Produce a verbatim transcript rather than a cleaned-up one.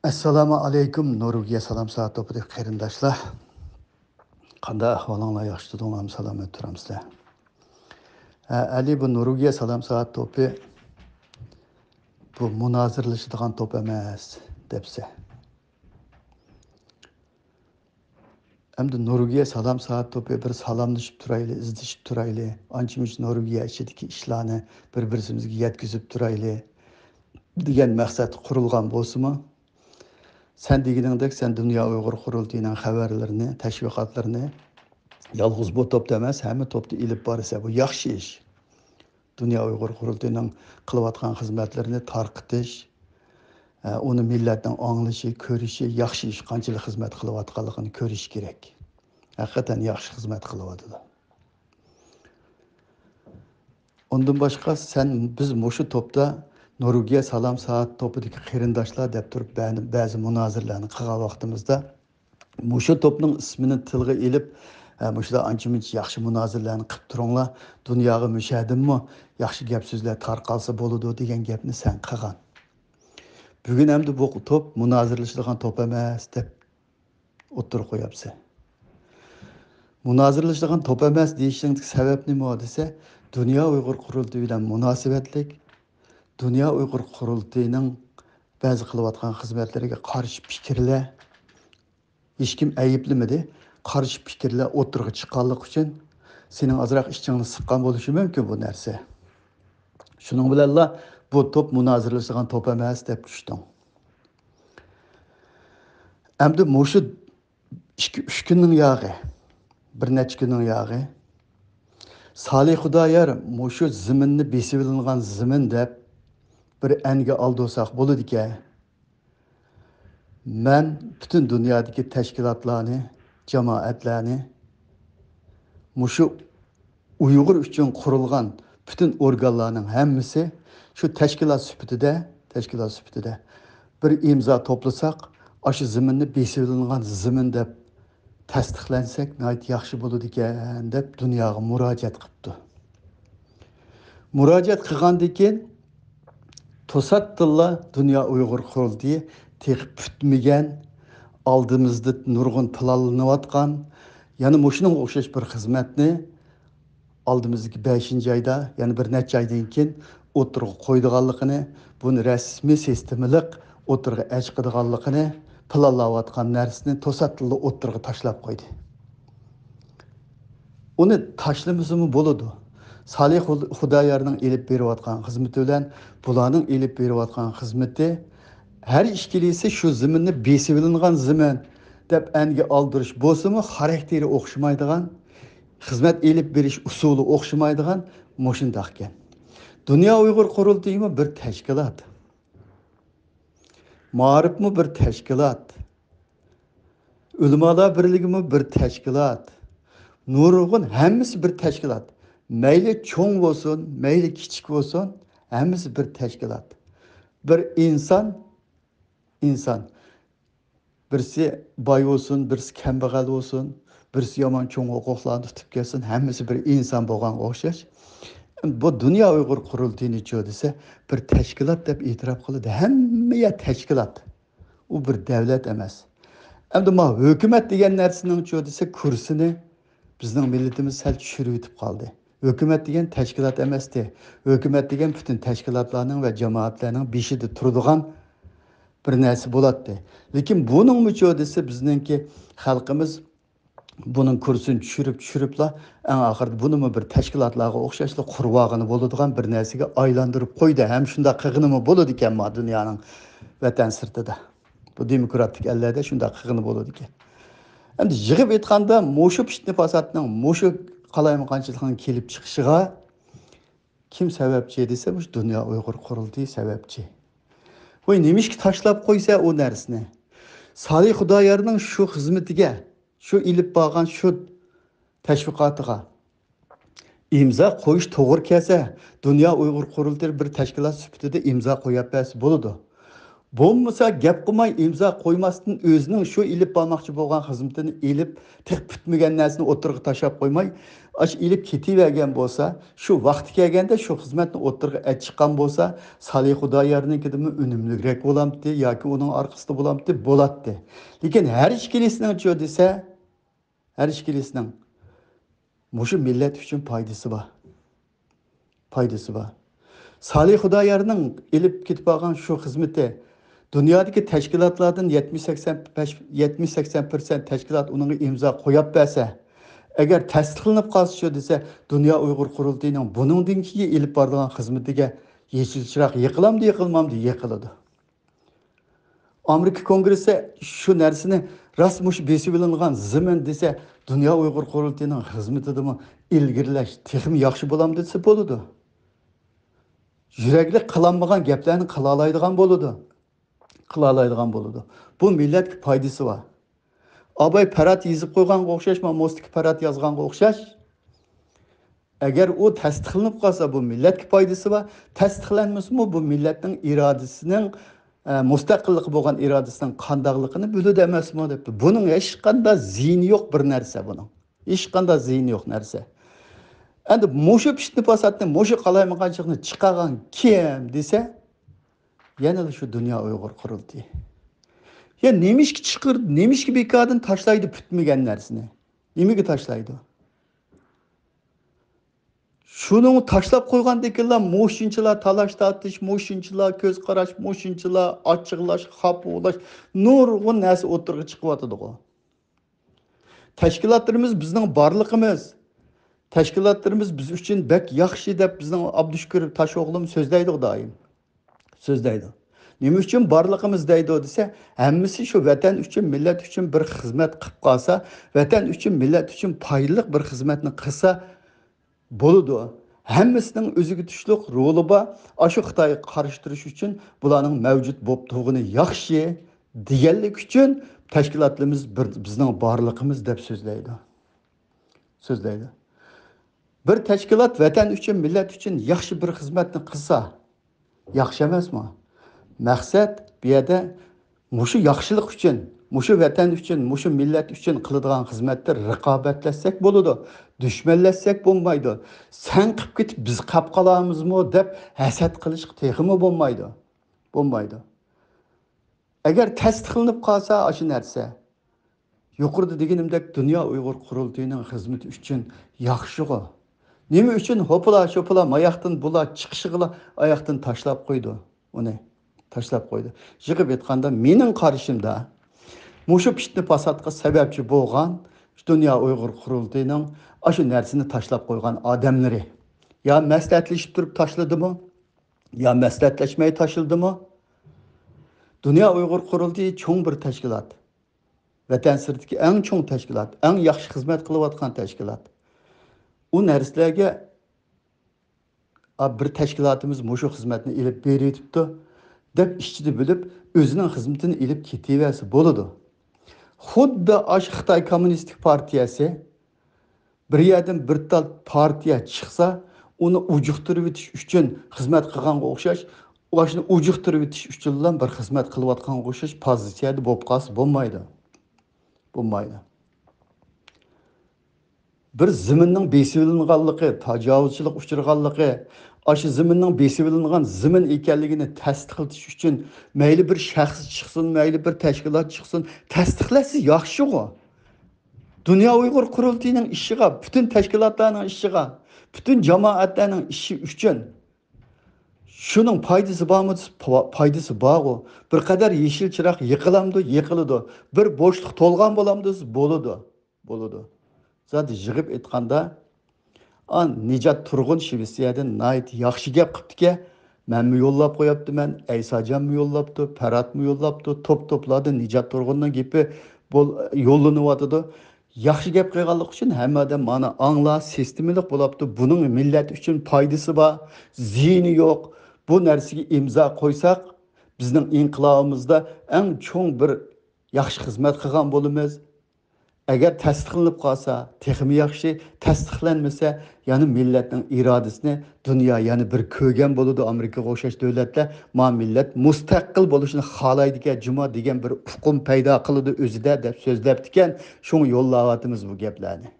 ئەسسالامۇ ئەلەيكۇم، نورۋېگىيە سالام سائەت توپىدىكى قېرىنداشلار. قانداق ئەھۋالىڭلار؟ ياخشى تۇردۇڭلارمۇ؟ سالامەت تۇرامسىلەر؟ ھە، ئەلى، بۇ نورۋېگىيە سالام سائەت توپى، بۇ مۇنازىرىلىشىدىغان توپ ئەمەس، دەپسە. ئەمدى نورۋېگىيە سالام سائەت توپى، بىر سالاملىشىپ تۇرايلى، ئىزدىشىپ تۇرايلى، ئانچە-مۇنچە نورۋېگىيە ئىچىدىكى ئىشلارنى بىر-بىرىمىزگە يەتكۈزۈپ تۇرايلى، دېگەن مەقسەتتە قۇرۇلغان بولسىمۇ، سەن دېگىنىڭدەك، سەن دۇنيا ئۇيغۇر قۇرۇلتىيىنىڭ خەۋەرلىرىنى، تەشۋىقاتلىرىنى يالغۇز بۇ توپتا ئەمەس، ھەممە توپتا ئېلىپ بارىسەن. بۇ ياخشى ئىش. دۇنيا ئۇيغۇر قۇرۇلتىيىنىڭ قىلىۋاتقان خىزمەتلىرىنى تارقىتىش، ئە، ئۇنى مىللەتنىڭ ئاڭلىشى، كۆرۈشى، ياخشى ئىش، قانچىلىك خىزمەت قىلىۋاتقانلىقىنى كۆرۈشى كېرەك. ھەقىقەتەن ياخشى خىزمەت قىلىۋاتىدۇ. ئۇندىن باشقا، سەن، بىز مۇشۇ توپتا، نورۋېگىيە سالام سائەت توپىدىكى قېرىنداشلار دەپ تۇرۇپ، بەزى، بەزى مۇنازىرىلەرنى قىلغان ۋاقتىمىزدا، مۇشۇ توپنىڭ ئىسمىنى تىلغا ئېلىپ، ھە، مۇشۇلار ئانچە-مۇنچە ياخشى مۇنازىرىلەرنى قىلىپ تۇرۇڭلار، دۇنياغا مۇشەدىنمۇ ياخشى گەپ-سۆزلەر تارقالسا بولىدۇ، دېگەن گەپنى سەن قىلغان. بۈگۈن ئەمدى بۇ توپ مۇنازىرىلىشىدىغان توپ ئەمەس، دەپ ئوتتۇرىغا قوياپسەن. مۇنازىرىلىشىدىغان توپ ئەمەس دېيىشىڭدىكى سەۋەب نېمە دېسە، دۇنيا ئۇيغۇر قۇرۇلتىيى بىلەن مۇناسىۋەتلىك، دۇنيا ئۇيغۇر قۇرۇلتىيىنىڭ بەزى قىلىۋاتقان خىزمەتلىرىگە قارشى پىكىرلەر، ھېچكىم ئەيىبلىمىدى، قارشى پىكىرلەر ئوتتۇرىغا چىققانلىقى ئۈچۈن سېنىڭ ئازراق ئىچىڭنى سىققان بولۇشى مۇمكىن بۇ نەرسە. شۇنىڭ بىلەنلا بۇ توپ مۇنازىرىلىشىدىغان توپ ئەمەس دەپ چۈشتۈڭ. ئەمدى مۇشۇ ئىككى، ئۈچ كۈننىڭ ياغى، بىر نەچچە كۈننىڭ ياغى، سالىھ خۇدايار مۇشۇ زېمىننى بېسىۋېلىنغان زېمىن دەپ بىر ئەنگە ئالدۇرساق بولىدىكەن. مەن پۈتۈن دۇنيادىكى تەشكىلاتلارنى، جامائەتلەرنى، مۇشۇ ئۇيغۇر ئۈچۈن قۇرۇلغان پۈتۈن ئورگانلارنىڭ ھەممىسى شۇ تەشكىلات سۈپىتىدە، تەشكىلات سۈپىتىدە بىر ئىمزا توپلىساق، ئاشۇ زېمىننى بېسىۋېلىنغان زېمىن دەپ تەستىقلەنسەك، ناھايىتى ياخشى بولىدىكەن، دەپ دۇنياغا مۇراجىئەت قىپتۇ. مۇراجىئەت قىلغاندىن كېيىن، توساتتىنلا دۇنيا ئۇيغۇر قۇرۇلتىيى تېخى پۈتمىگەن، ئالدىمىزدا نۇرغۇن پىلانلىنىۋاتقان، يەنە مۇشۇنىڭغا ئوخشاش بىر خىزمەتنى ئالدىمىزدىكى بەشىنچى ئايدا، يەنە بىر نەچچە ئايدىن كېيىن ئوتتۇرىغا قويىدىغانلىقىنى، بۇنى رەسمىي سىستېمىلىق ئوتتۇرىغا ئەچىقىدىغانلىقىنى، پىلانلاۋاتقان نەرسىنى توساتتىنلا ئوتتۇرىغا تاشلاپ قويدى. ئۇنى تاشلىمىسىمۇ بولىدۇ. سالىھ خۇد-، خۇدايارنىڭ ئېلىپ بېرىۋاتقان خىزمىتى بىلەن بۇلارنىڭ ئېلىپ بېرىۋاتقان خىزمىتى، ھەر ئىككىلىسى شۇ زېمىننى بېسىۋېلىنغان زېمىن دەپ ئەنگە ئالدۇرۇش بولسىمۇ، خاراكتېرى ئوخشىمايدىغان، خىزمەت ئېلىپ بېرىش ئۇسۇلى ئوخشىمايدىغان مۇشۇنداقكەن. دۇنيا ئۇيغۇر قۇرۇلتىيىمۇ بىر تەشكىلات. مائارىپمۇ بىر تەشكىلات. ئۆلىمالار بىرلىكىمۇ بىر تەشكىلات. نۇرغۇن، ھەممىسى بىر تەشكىلات. مەيلى چوڭ بولسۇن، مەيلى كىچىك بولسۇن، ھەممىسى بىر تەشكىلات. بىر ئىنسان، ئىنسان. بىرسى باي بولسۇن، بىرسى كەمبەغەل بولسۇن، بىرسى يامان چوڭ ھوقۇقلارنى تۇتۇپ كەلسۇن، ھەممىسى بىر ئىنسان بولغانغا ئوخشاش. بۇ دۇنيا ئۇيغۇر قۇرۇلتىيىنىچۇ دېسە، بىر تەشكىلات دەپ ئېتىراپ قىلىدۇ. ھەممە يەر تەشكىلات. ئۇ بىر دۆلەت ئەمەس. ئەمدى ما ھۆكۈمەت دېگەن نەرسىنىڭچۇ دېسە، كۇرسىنى بىزنىڭ مىللىتىمىز سەل چۈشۈرۈۋېتىپ قالدى. ھۆكۈمەت دېگەن تەشكىلات ئەمەستى. ھۆكۈمەت دېگەن پۈتۈن تەشكىلاتلارنىڭ ۋە جامائەتلەرنىڭ بېشىدا تۇرىدىغان بىر نەرسە بولاتتى. لېكىن بۇنىڭمۇچۇ دېسە، بىزنىڭكى خەلقىمىز بۇنىڭ كۇرسىنى چۈشۈرۈپ، چۈشۈرۈپلا، ئەڭ ئاخىرىدا بۇنىمۇ بىر تەشكىلاتلارغا ئوخشاشلا قۇرۇۋالغىلى بولىدىغان بىر نەرسىگە ئايلاندۇرۇپ قويدى. ھەم شۇنداق قىلغىنىمۇ بولىدىكەن ما دۇنيانىڭ ۋەتەن سىرتىدا. بۇ دېموكراتىك ئەللەردە شۇنداق قىلغىنى بولىدىكەن. ئەمدى يىغىپ ئېيتقاندا، مۇشۇ پىتنە-پاساتنىڭ، مۇشۇ قالايمىقانچىلىقنىڭ كېلىپ چىقىشىغا كىم سەۋەبچى دېسە، مۇشۇ دۇنيا ئۇيغۇر قۇرۇلتىيى سەۋەبچى. ۋاي، نېمىشقا تاشلاپ قويسا ئۇ نەرسىنى؟ سالىھ خۇدايارنىڭ شۇ خىزمىتىگە، شۇ ئېلىپ بارغان شۇ تەشۋىقاتىغا ئىمزا قويۇش توغرا كەلسە، دۇنيا ئۇيغۇر قۇرۇلتىيى بىر تەشكىلات سۈپىتىدە ئىمزا قويۇپ بەرسە بولىدۇ. بولمىسا گەپ قىلماي ئىمزا قويماستىن، ئۆزىنىڭ شۇ ئېلىپ بارماقچى بولغان خىزمىتىنى ئېلىپ، تېخى پۈتمىگەن نەرسىنى ئوتتۇرىغا تاشلاپ قويماي، ئاشۇ ئېلىپ كېتىۋەرگەن بولسا، شۇ ۋاقتى كەلگەندە شۇ خىزمەتنى ئوتتۇرىغا ئەچىققان بولسا، سالىھ خۇدايارنىڭكىدىنمۇ ئۈنۈملۈكرەك بولامتى ياكى ئۇنىڭ ئارقىسىدا بولامتى؟ بولاتتى. لېكىن ھەر ئىككىلىسىنىڭچۇ دېسە، ھەر ئىككىلىسىنىڭ مۇشۇ مىللەت ئۈچۈن پايدىسى بار. پايدىسى بار. سالىھ خۇدايارنىڭ ئېلىپ كېتىپ بارغان شۇ خىزمىتى دۇنيادىكى تەشكىلاتلاردىن يەتمىش سەكسەن، يەتمىش سەكسەن پىرسەنت تەشكىلات ئۇنىڭغا ئىمزا قويۇپ بەرسە، ئەگەر تەستىقلىنىپ قالسىچۇ دېسە، دۇنيا ئۇيغۇر قۇرۇلتىيىنىڭ بۇنىڭدىن كېيىن ئېلىپ بارىدىغان خىزمىتىگە يېشىل چىراغ يېقىلامدۇ، يېقىلمامدۇ؟ يېقىلىدۇ. ئامېرىكا كونگرېسسى شۇ نەرسىنى، راست مۇشۇ بېسىۋېلىنغان زېمىن دېسە، دۇنيا ئۇيغۇر قۇرۇلتىيىنىڭ خىزمىتىدىمۇ ئىلگىرىلەش تېخىمۇ ياخشى بولامدۇ دېسە بولىدۇ. يۈرەكلىك قىلالمىغان گەپلەرنى قىلالايدىغان بولىدۇ. قىلالايدىغان بولىدۇ. بۇ مىللەتكە پايدىسى بار. ئاباي پەرھات يېزىپ قويغانغا ئوخشاش، مانا موستىكى پەرھات يازغانغا ئوخشاش. ئەگەر ئۇ تەستىقلىنىپ قالسا، بۇ مىللەتكە پايدىسى بار. تەستىقلانمىسىمۇ، بۇ مىللەتنىڭ ئىرادىسىنىڭ، ئە، مۇستەقىللىقى بولغان ئىرادىسىنىڭ قانداقلىقىنى بىلىدۇ ئەمەسمۇ دەپتۇ. بۇنىڭ ھېچقانداق زىيىنى يوق بىر نەرسە بۇنىڭ. ھېچقانداق زىيىنى يوق نەرسە. ئەمدى مۇشۇ پىتنە پاساتنى، مۇشۇ قالايمىقانچىلىقنى چىقارغان كىم دېسە، يەنىلا شۇ دۇنيا ئۇيغۇر قۇرۇلتىيى. يا نېمىشقا چىقىر، نېمىشقا بىكاردىن تاشلايدۇ پۈتمىگەن نەرسىنى؟ نېمىگە تاشلايدۇ؟ شۇنىڭ تاشلاپ قويغاندىكىنلا مۇشۇنچىلا تالاش-تارتىش، مۇشۇنچىلا كۆز قاراش، مۇشۇنچىلا ئاچچىقلاش، خاپا بولاش، نۇرغۇن نەرسە ئوتتۇرىغا چىقىۋاتىدىغۇ. تەشكىلاتلىرىمىز بىزنىڭ بارلىقىمىز. تەشكىلاتلىرىمىز بىز ئۈچۈن بەك ياخشى دەپ بىزنىڭ ئابدۇشۈكۈر تاشئوغلۇم سۆزلەيدۇ دائىم. سۆزلەيدۇ. نېمە ئۈچۈن بارلىقىمىز دەيدۇ دېسە، ھەممىسى شۇ ۋەتەن ئۈچۈن، مىللەت ئۈچۈن بىر خىزمەت قىلىپ قالسا، ۋەتەن ئۈچۈن، مىللەت ئۈچۈن پايدىلىق بىر خىزمەتنى قىلسا بولىدۇ. ھەممىسىنىڭ ئۆزىگە تۇشلۇق رولى بار. ئاشۇ خىتايغا قارشى تۇرۇش ئۈچۈن بۇلارنىڭ مەۋجۇت بولۇپ تۇرغىنى ياخشى دېگەنلىك ئۈچۈن تەشكىلاتلىرىمىز بىر، بىزنىڭ بارلىقىمىز دەپ سۆزلەيدۇ. سۆزلەيدۇ. بىر تەشكىلات ۋەتەن ئۈچۈن، مىللەت ئۈچۈن ياخشى بىر خىزمەتنى قىلسا، ياخشى ئەمەسمۇ؟ مەقسەت بۇ يەردە مۇشۇ ياخشىلىق ئۈچۈن، مۇشۇ ۋەتەن ئۈچۈن، مۇشۇ مىللەت ئۈچۈن قىلىدىغان خىزمەتتە رىقابەتلەشسەك بولىدۇ، دۈشمەنلەشسەك بولمايدۇ. سەن قىلىپ كېتىپ بىز قاپ قالامىزمۇ دەپ ھەسەت قىلىشقا تېخىمۇ بولمايدۇ. بولمايدۇ. ئەگەر تەستىقلىنىپ قالسا ئاشۇ نەرسە، يۇقىرىدا دېگىنىمدەك دۇنيا ئۇيغۇر قۇرۇلتىيىنىڭ خىزمىتى ئۈچۈن ياخشىغۇ. نېمە ئۈچۈن ھوپلا شوپلا ماياقتىن بۇلا چىقىشىغىلا ئاياقتىن تاشلاپ قويدى ئۇنى. تاشلاپ قويدى. يىغىپ ئېيتقاندا مېنىڭ قارىشىمدا مۇشۇ پىتنە پاساتقا سەۋەبچى بولغان دۇنيا ئۇيغۇر قۇرۇلتىيىنىڭ ئاشۇ نەرسىنى تاشلاپ قويغان ئادەملىرى يا مەسلىھەتلىشىپ تۇرۇپ تاشلىدىمۇ، يا مەسلىھەتلەشمەي تاشلىدىمۇ؟ دۇنيا ئۇيغۇر قۇرۇلتىيى چوڭ بىر تەشكىلات. ۋەتەن سىرتىدىكى ئەڭ چوڭ تەشكىلات، ئەڭ ياخشى خىزمەت قىلىۋاتقان تەشكىلات. ئۇ نەرسىلەرگە، «ئا، بىر تەشكىلاتىمىز مۇشۇ خىزمەتنى ئېلىپ بېرىۋېتىپتۇ» دەپ ئىچىدە بىلىپ، ئۆزىنىڭ خىزمىتىنى ئېلىپ كېتىۋەرسە بولىدۇ. خۇددى ئاشۇ خىتاي كوممۇنىستىك پارتىيەسى بىر يەردىن بىر تال پارتىيە چىقسا، ئۇنى ئۇجۇقتۇرۇۋېتىش ئۈچۈن خىزمەت قىلغانغا ئوخشاش، ئاشۇنى ئۇجۇقتۇرۇۋېتىش ئۈچۈنلا بىر خىزمەت قىلىۋاتقانغا ئوخشاش پوزىتسىيەدە بولۇپ قالسا بولمايدۇ. بولمايدۇ. بىر زېمىننىڭ بېسىۋېلىنغانلىقى، تاجاۋۇزچىلىققا ئۇچرىغانلىقى، ئاشۇ زېمىننىڭ بېسىۋېلىنغان زېمىن ئىكەنلىكىنى تەستىقلىتىش ئۈچۈن مەيلى بىر شەخس چىقسۇن، مەيلى بىر تەشكىلات چىقسۇن، تەستىقلاتسا ياخشىغۇ. دۇنيا ئۇيغۇر قۇرۇلتىيىنىڭ ئىشىغا، پۈتۈن تەشكىلاتلارنىڭ ئىشىغا، پۈتۈن جامائەتلەرنىڭ ئىشى ئۈچۈن شۇنىڭ پايدىسى بارمۇ دېسە، پا-، پايدىسى بارغۇ. بىر قەدەر يېشىل چىراغ يېقىلامدۇ؟ يېقىلىدۇ. بىر بوشلۇق تولغان بولامدۇ دېسە، بولىدۇ. بولىدۇ. زادى يىغىپ ئېيتقاندا، ئا، نىجات تۇرغۇن شىۋېتسىيەدىن ناھايىتى ياخشى گەپ قىپتىكەن. مەنمۇ يوللاپ قويۇپتىمەن، ئەيساجانمۇ يوللاپتۇ، پەرھاتمۇ يوللاپتۇ، توپ-توپلاردا نىجات تۇرغۇننىڭ گېپى بول-، يوللىنىۋاتىدۇ. ياخشى گەپ قىلغانلىقى ئۈچۈن ھەممە ئادەم مانا ئاڭلا، سىستېمىلىق بولاپتۇ. بۇنىڭ مىللەت ئۈچۈن پايدىسى بار، زىيىنى يوق. بۇ نەرسىگە ئىمزا قويساق، بىزنىڭ ئىنقىلابىمىزدا ئەڭ چوڭ بىر ياخشى خىزمەت قىلغان بولىمىز. ئەگەر تەستىقلىنىپ قالسا تېخىمۇ ياخشى، تەستىقلەنمىسە يەنە مىللەتنىڭ ئىرادىسىنى دۇنيا يەنە بىر كۆرگەن بولىدۇ. ئامېرىكىغا ئوخشاش دۆلەتلەر ما مىللەت مۇستەقىل بولۇشنى خالايدىكەن جۇما دېگەن بىر ئۇقۇم پەيدا قىلىدۇ ئۆزىدە دەپ سۆزلەپتىكەن. شۇڭا يوللاۋاتىمىز بۇ گەپلەرنى.